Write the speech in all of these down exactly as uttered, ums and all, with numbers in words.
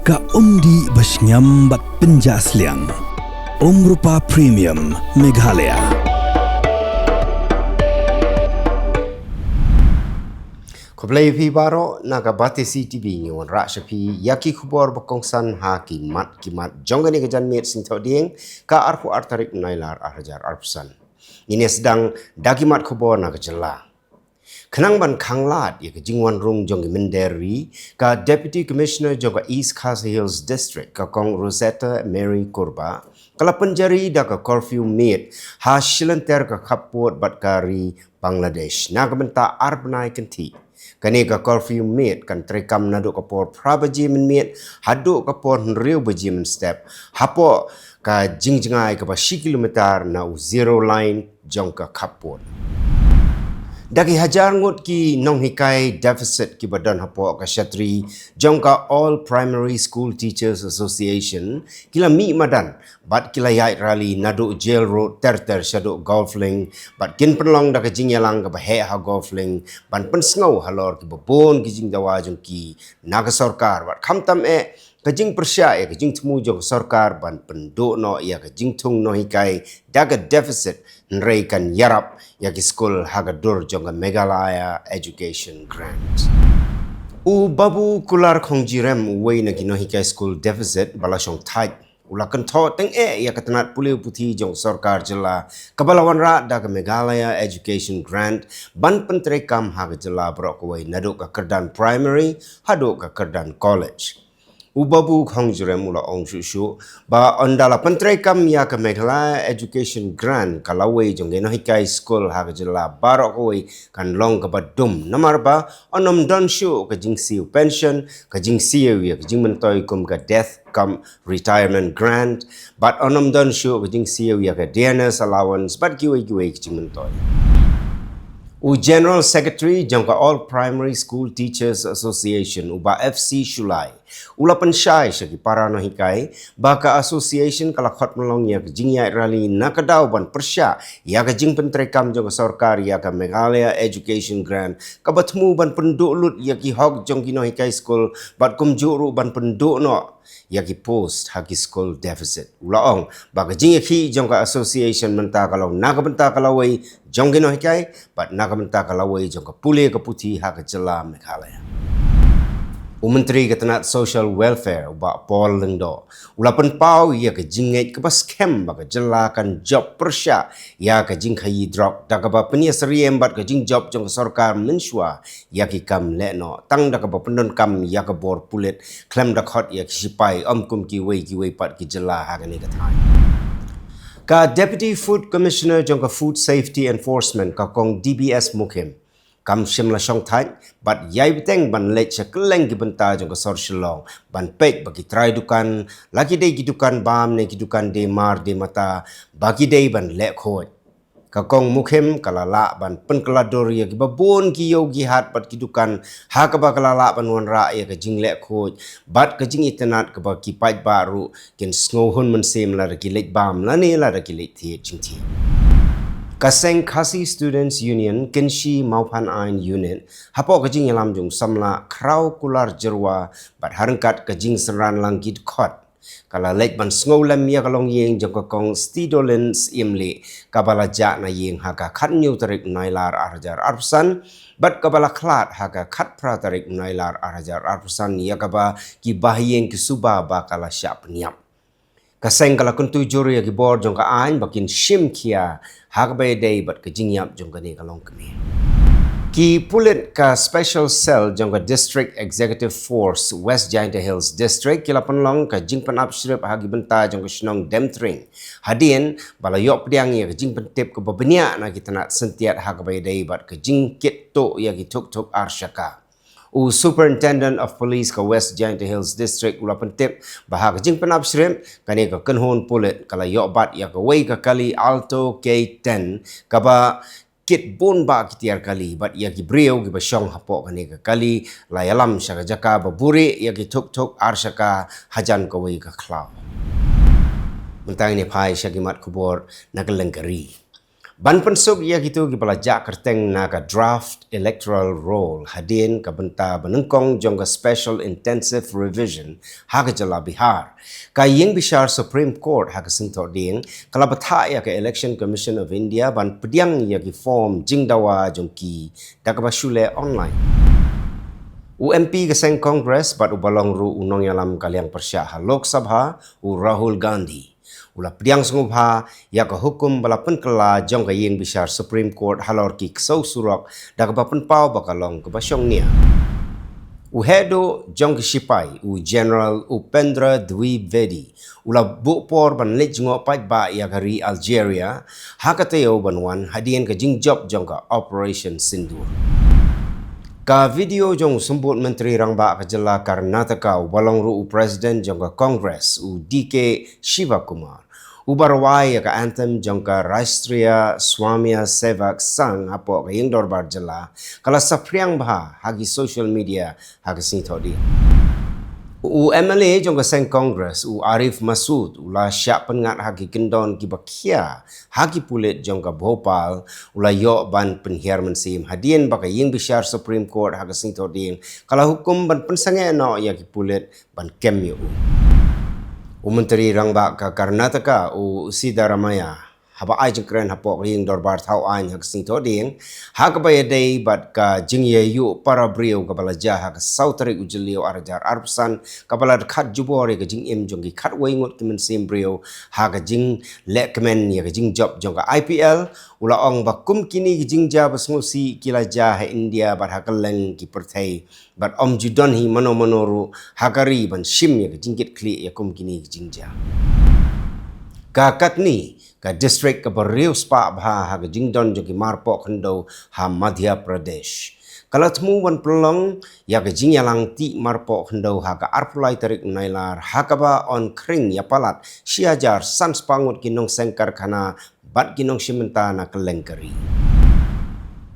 Ka umdih ba shngiam bad pynjah sliang. Umrupa Premium Meghalaya. Khublei phi baroh, na ka Batesi T V ngi wanrah sha phi ïa ki khubor ba kongsan ha ki mat ki mat jong kane ka janmiet Sngi Thohdieng, ka arphew ar tarik Nailar ar hajar arphew san. Ngin ïa sdang da ki mat khubor na ka jylla. Khnang ban khanglad ïa ka jingwan rung jong ki mynder ri, ka Deputy Commissioner jong ka East Khasi Hills District, ka Kong Rosetta Mary Kurbah, ka la pynjari da ka curfew miet ha shilynter ka khappud bad ka ri Bangladesh na ka bynta ar bnai kynthih. Kane ka curfew miet kan treikam naduh ka por phra baje mynmiet haduh ka por hynriew baje mynstep hapoh ka jingjngai kaba shi kilometer na u zero line jong ka khappud. Da ki hajar ngut ki nonghikai deficit kiba don hapoh ka shatri jong ka All Primary School Teachers Association ki la mih madan bad ki la ïaid rally naduh Jail Road ter ter shaduh Golf Link, bad kin pynlong da ka jingïalang kaba heh ha Golf Link ban pynsngew halor kiba bun ki jingdawa jong ki na ka sorkar, bad khamtam eh ka jingpyrshah ïa ka jingthmu jong ka sorkar ban pynduh noh ïa ka jingthung nonghikai da ka deficit, hynrei kan ïarap ïa ki skul ha ka dur jong ka Meghalaya Education Grant. U Babu Kular Khongjirem, uwei na ki nonghikai skul deficit ba la shong thait, u la kynthoh teng eh ïa ka tnat pule puthi jong sorkar jylla kaba la wanrah da ka Meghalaya Education Grant ban pyntreikam ha ka jylla baroh kawei naduh ka kyrdan primary haduh ka kyrdan college. U Babu Khongjirem u la ong shuh shuh ba ynda la pyntreikam ïa ka Meghalaya Education Grant, ka lawei jong ki nonghikai skul ha ka jylla baroh kawei kan long kaba dum, namar ba yn ym don shuh ka jingsiew pension, ka jingsiew ïa ka jingmyntoi kum ka death cum retirement grant, bad yn ym don shuh ka jingsiew ïa ka dearness allowance bad kiwei kiwei ki jingmyntoi. U General Secretary jong ka All Primary School Teachers Association, u Bah F C Shullai, u la pynshai sha ki para nonghikai ba ka association ka la khot pynlong ïa ka jingïaid rally na ka daw ban pyrshah ïa ka jingpyntreikam jong ka sorkar ïa ka Meghalaya Education Grant kaba thmu ban pynduh lut ïa ki hok jong ki nonghikai skul bad kumjuh ruh ban pynduh noh ïa ki post ha ki skul deficit. U la ong ba ka jingïakhih jong ka association mynta ka long na ka bynta ka lawei jong ki nonghikai bad na ka bynta ka lawei jong ka pule ka puthi ha ka jylla Meghalaya. U Myntri ka tnat Social Welfare, u Bah Paul Lyngdoh, u la pynpaw ïa ka jingngeit kaba skhem ba ka jylla kan jop pyrshah ïa ka jingkhaïi drok da kaba pynïasyriem bad ka jingjop jong ka sorkar mynshuwa ïa ki kam lehnoh, tang da kaba pyndonkam ïa ka bor pulit khlem da khot ïa ki shipai, ym kum kiwei kiwei pat ki jylla ha kane ka thaiñ. Ka Deputy Food Commissioner jong ka Food Safety Enforcement, ka Kong D B S Mukhim, kam shym la shong thait bad ïai bteng ban leit sha kylleng ki bynta jong ka sor Shillong ban peit ba ki trai dukan, la ki dei ki dukan bam ne ki dukan dei mar dei mata, ba ki dei ban leh khuid. Ka Kong Mukhim ka la lah ban pynkylla dur ïa kiba bun ki ïew ki hat bad ki dukan ha kaba ka la lah ban wanrah ïa ka jingleh khuid bad ka jingitynnad kaba ki paidbah ruh kin sngewhun mynsiem lada ki leit bam lane lada ki leit thied jingthied. Ka seng Khasi Students Union Kynshi Mawphan Ain Unit, hapoh ka jingïalam jong u samla Khraw Kular Jyrwa bad ha ryngkat ka jingsynran lang ki dkhot, ka la leit ban sngewlem ïa ka longïing jong ka Kong Stidolin Syiemlieh, kaba la jah na ïing ha ka khathynñiew tarik Nailar ar hajar arphew san bad kaba la khlad ha ka khatphra tarik Nailar ar hajar arphew san, ïa kaba ki bahaïing ki suba ba ka la shah pynïap. Ka seng ka la kyntu jur ïa ki bor jong ka aiñ ba kin shim khia ha kaba ïadei bad ka jingïap jong kane ka longkmie. Ki pulit ka Special Cell jong ka District Executive Force West Jaintia Hills District ki la pynlong ka jingpynap shrip ha ki bynta jong ka shnong Demtring hadien ba la ïoh pdiang ïa ka jingpyntip kaba bniah na ki tnat syntiat ha kaba ïadei bad ka jingkit tuh ïa ki thuk thuk ar shaka. U Superintendent of Police ka West Jaintia Hills District u la pyntip ba ha ka jingpynap shrip, kane ka kynhun pulit ka la ïoh bat ïa kawei ka kali Alto K ten kaba kit bun bah ki tiar kali bad ïa ki briew kiba shong hapoh kane ka kali la ïalam sha ka jaka ba buhrieh ïa ki thuk thuk ar shaka hajan kawei ka khlaw. Mynta ngin ïa phai sha ki mat khubor na ka lyngkari. Ban pynsuk ïa kito kiba la jah kyrteng na ka draft electoral roll hadien ka bynta ba nyngkong jong ka special intensive revision ha ka jylla Bihar, ka ïing bishar Supreme Court ha ka sngi Thohdieng ka la bthah ïa ka Election Commission of India ban pdiang ïa ki form jingdawa jong ki da kaba shu leh online. U M P ka seng Congress bad uba long ruh u nongïalam ka liang pyrshah ha Lok Sabha, u Rahul Gandhi, u la pdiang sngewbha ïa ka hukum ba la pynkylla jong ka ïing bishar Supreme Court halor ki ksew surok da kaba pynpaw ba ka long kaba shongnia. U heh duh jong ki shipai, u General Upendra Dwivedi, u la buh por ban leit jngoh paidbah ïa ka ri Algeria ha ka taïew ban wan hadien ka jingjop jong ka Operation Sindoor. Ka video jong u Symbud Myntri Rangbah ka jylla Karnataka uba long ruh u President jong ka Congress, u D K Shivakumar, uba rwai ïa ka anthem jong ka Rashtriya Swayamsevak Sangh hapoh ka ïing dorbar jylla, ka la saphriang bha ha ki social media ha ka sngi Thohdieng. U M L A jong ka seng Congress, u Arif Masood, u la shah pynngat ha ki kyndon kiba khia ha ki pulit jong ka Bhopal, u la ïoh ban pynhiar mynsiem hadien ba ka ïing bishar Supreme Court ha ka sngi Thohdieng ka la hukum ban pynsangeh noh ïa ki pulit ban kem ïa u. U Myntri Rangbah ka Karnataka, u Siddaramaiah, haba ai jingkren hapoh ka ïing dorbar thaw aiñ ha ka sngi Thohdieng, ha kaba ïadei bad ka jingïaïuh para briew kaba la jia ha ka saw tarik u Jylliew ar hajar arphew san, kaba la dkhat jubor ïa ka jingim jong ki khatwei ngut ki mynsiem briew ha ka jingleh kmen ïa ka jingjop jong ka I P L, u la ong ba kum kine ki jingjia ba sngewsih ki la jia ha India bad ha kylleng ki pyrthei, bad ym ju don hi mano mano ruh ha ka ri ban shim ïa ka jingkitkhlieh ïa kum kine ki jingjia. Ka Katni, ka district kaba riewspah bha ha ka jingdon jong ki marpoh khyndew ha Madhya Pradesh, ka la thmu ban pynlong ïa ka jingïalang tih marpoh khyndew ha ka arphew lai tarik Nailar, ha kaba yn khring ïa palat shi hajar san spah ngut ki nongseng karkhana bad ki nongshim bynta na kylleng ka ri.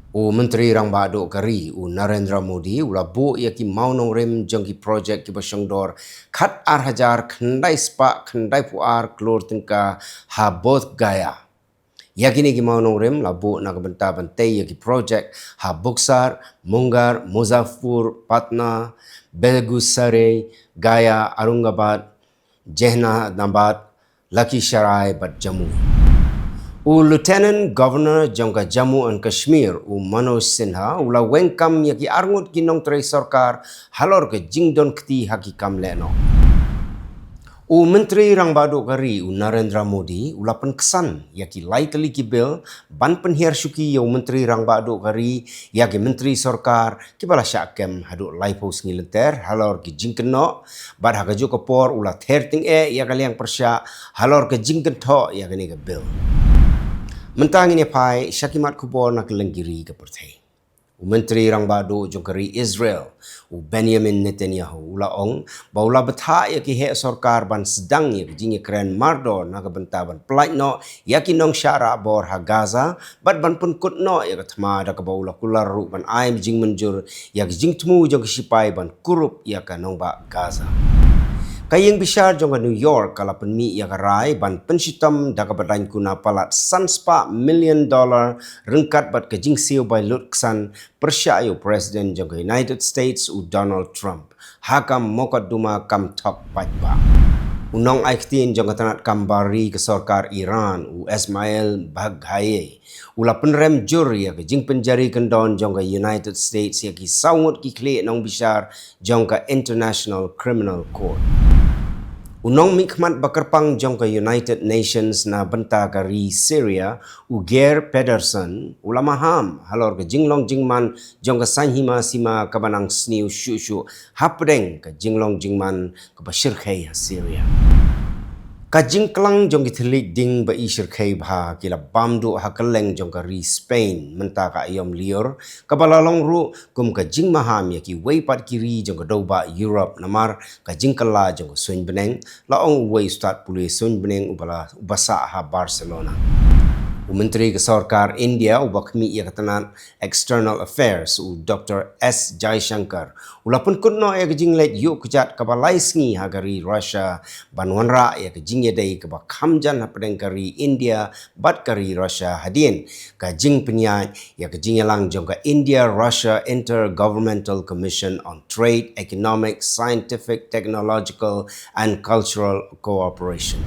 U Myntri Rangbah Duh ka ri, u Narendra Modi, u la buh ïa ki mawnongrim jong ki projek kiba shongdor khat ar hajar khyndai spah khyndai phew ar klur tyngka ha Bodh Gaya. Ïa kine ki mawnongrim la buh na ka bynta ban tei ïa ki projek ha Buxar, Munger, Muzaffarpur, Patna, Begusarai, Gaya, Aurangabad, Jehanabad, Lakhisarai bad Jamui. U Lieutenant Governor jong ka Jammu and Kashmir, u Manoj Sinha, u la weng kam ïa ki arngut ki nongtrei sorkar halor ka jingdon kti ha ki kam lehnoh. U Myntri Rangbah Duh ka ri, u Narendra Modi, u la pynksan ïa ki lai tylli ki bill ban pynhiar shuki ïa u Myntri Rangbah Duh ka ri, ïa ki myntri sorkar kiba la shah kem haduh laiphew sngi lynter halor ki jingkynnoh, bad ha kajuh ka por u la ther tyngeh ïa ka liang pyrshah halor ka jingkynthoh ïa kane ka bill. Mynta ngin ïa phai sha ki mat khubor na kylleng ki ri ka pyrthei. U Myntri Rangbah Duh jong ka ri Israel, u Benjamin Netanyahu, u la ong ba u la bthah ïa ki heh sorkar ban sdang ïa ka jingïakren mardor na ka bynta ban pyllait noh ïa ki nongshah rah bor ha Gaza, bad ban pynkut noh ïa ka thma da kaba u la kular ruh ban ai jingmynjur ïa ka jingthmu jong ki shipai ban kurup ïa ka nongbah Gaza. Ka ïing bishar jong ka New York ka la pynmih ïa ka rai ban pynshitom da kaba daiñ kuna palat san spah million dollar ryngkat bad ka jingsiew bai lutksan pyrshah ïa u President jong ka United States, u Donald Trump, ha ka mokotduma kam thok paidbah. U nongai ktien jong ka tnat kam bar ri ka sorkar Iran, u Ismail Baqai, u la pynrem jur ïa ka jingpynjari kyndon jong ka United States ïa ki saw ngut ki khlieh nongbishar jong ka International Criminal Court. U nongmihkhmat ba kyrpang jong ka United Nations na bynta ka ri Syria, u Geir Pedersen, u la maham halor ka jinglong jingman jong ka saiñ hima sima kaba nang sniew shuh shuh hapdeng ka jinglong jingman kaba shyrkhei ha Syria. Ka jingklang jong ki thylliej ding ba i shyrkhei bha ki la bam duh ha kylleng jong ka ri Spain mynta ka aïom lyiur, kaba la long ruh kum ka jingmaham ïa kiwei pat ki ri jong ka dewbah Europe namar ka jingkylla jong ka suiñ bneng, la ong uwei u stad pule suiñ bneng uba la, uba sah ha Barcelona. U Myntri ka Sorkar India uba khmih ïa ka tnat External Affairs, u Doctor S Jaishankar, u la pynkut noh ïa ka jingleit ïuh kjat kaba lai sngi ha ka ri Russia ban wanrah ïa ka jingïadei kaba kham jan hapdeng ka ri India bad ka ri Russia hadien ka jingpynïaid ïa ka jingïalang jong ka India-Russia Intergovernmental Commission on Trade, Economic, Scientific, Technological and Cultural Cooperation.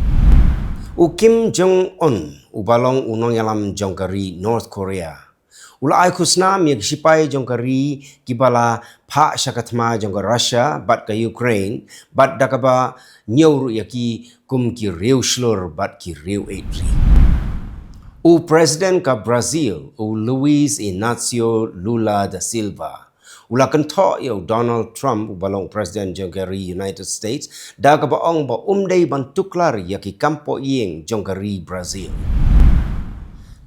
U Kim Jong Un, uba long u nongïalam jong ka ri North Korea, u la ai khusnam ïa ki sipai jong ka ri kiba la phah sha ka thma jong ka Russia bad ka Ukraine, bad da kaba ñiew ruh ïa ki kum ki riew shlur bad ki riew eit ri. U President ka Brazil, u Luiz Inacio Lula da Silva, u la kynthoh ïa u Donald Trump, uba long u President jong ka ri United States, da kaba ong ba um dei ban tuklar ïa ki kam poh ïing jong ka ri Brazil.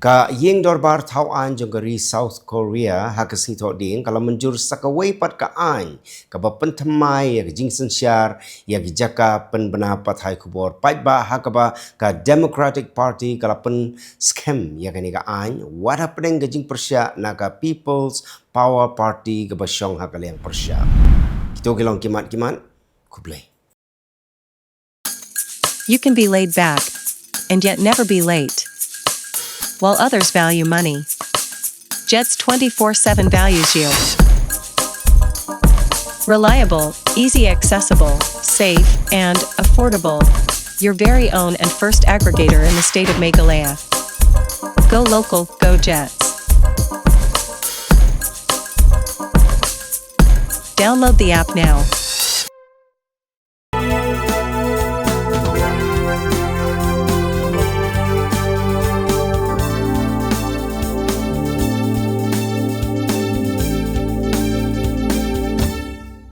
Ka ïing dorbar thaw aiñ jong ka ri South Korea ha ka sngi Thohdieng ka la mynjur sa kawei pat ka aiñ kaba pynthymmai ïa ka jingsynshar ïa ki jaka pynbna pathai khubor, paidbah, ha kaba ka Democratic Party ka la pynskhem ïa kane ka aiñ wat hapdeng ka jingpyrshah na ka People's Power Party kaba shong ha ka liang pyrshah. Kito ki long ki mat ki mat. Khublei. You can be laid back and yet never be late, while others value money. Jets twenty-four seven values you. Reliable, easy accessible, safe, and affordable. Your very own and first aggregator in the state of Meghalaya. Go local, go Jets. Download the app now.